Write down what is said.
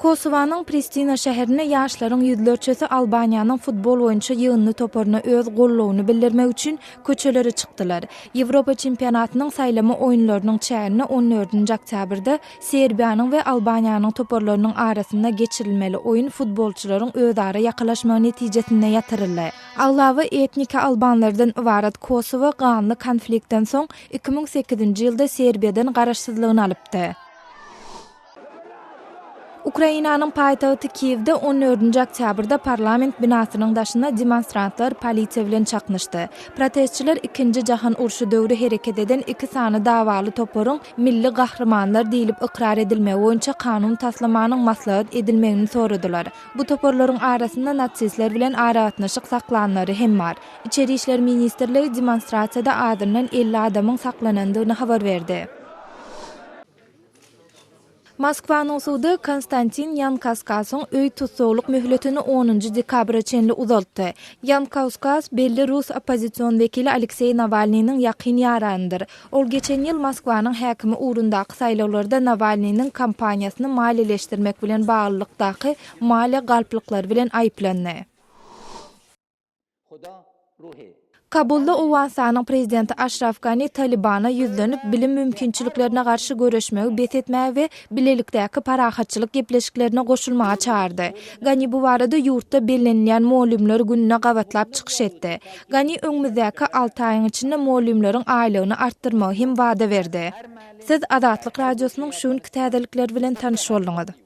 Kosowanyň Pristina şäherinde ýaşlaryň ýüzlerçesi Albaniýanyň futbol boýunça ýygyndy toparyna öz goldawyny bildirmek üçin köçelere çykdylar. Ýewropa çempionatynyň saýlama oýunlarynyň çäginde on dördünji oktýabrda Serbiýanyň we Albaniýanyň toparlarynyň arasynda geçirilmeli oýun futbolçylaryň özara ýakalaşmagy netijesinde ýatyryldy. Aglaba etniki albanlardan ybarat Kosowo ganly konfliktden soň 2008-nji ýylda Serbiýadan garaşsyzlygyny alypdy. Ukrainanyň paýtagty Kiýewde on dördünji oktýabrda parlament binasynyň daşynda demonstrantlar polisiýa bilen çaknyşdy. Protestçiler Ikinji jahan urşy döwri hereket eden iki sany dawaly toparyň milli gahrymanlar diýlip ykrar edilmegi boýunça kanun taslamanyň maslahat edilmegini soradylar. Bu toparlaryň arasynda nasistler bilen aragatnaşyk saklanlary hem bar. Içeri işler ministrligi demonstrasiýada azyndan 50 adamyň saklanandygyny habar berdi. Moskwanyň sudy Konstantin Ýankaskasyň öý tussaglyk möhletini onunjy dekabra çenli uzaltdy. Ýankauskas belli rus oppozision wekili Alekseý Nawalnynyň ýakyn ýaranydyr. Ol geçen ýyl Moskwanyň häkimi ugrundaky saýlawlarda Nawalnynyň kampaniýasyny maliýeleşdirmek bilen baglylykdaky maliýe galplyklary bilen aýyplandy. Kabulda Owganystanyň prezidenti Aşraf Gani Talybana ýüzlenip, bilim mümkinçiliklerine garşy göreşmegi bes etmäge we bilelikdäki parahatçylyk gepleşiklerine goşulmaga çagyrdy. Gani bu barada ýurtda bellenilýän mugallymlar gününe gabatlap çykyş etdi. Gani öňümizdäki alty aýyň içinde mugallymlaryň aýlygyny artdyrmagy hem wada berdi. Siz Azatlyk Radiosynyň şu günki täzelikleri bilen tanyş bolduňyz.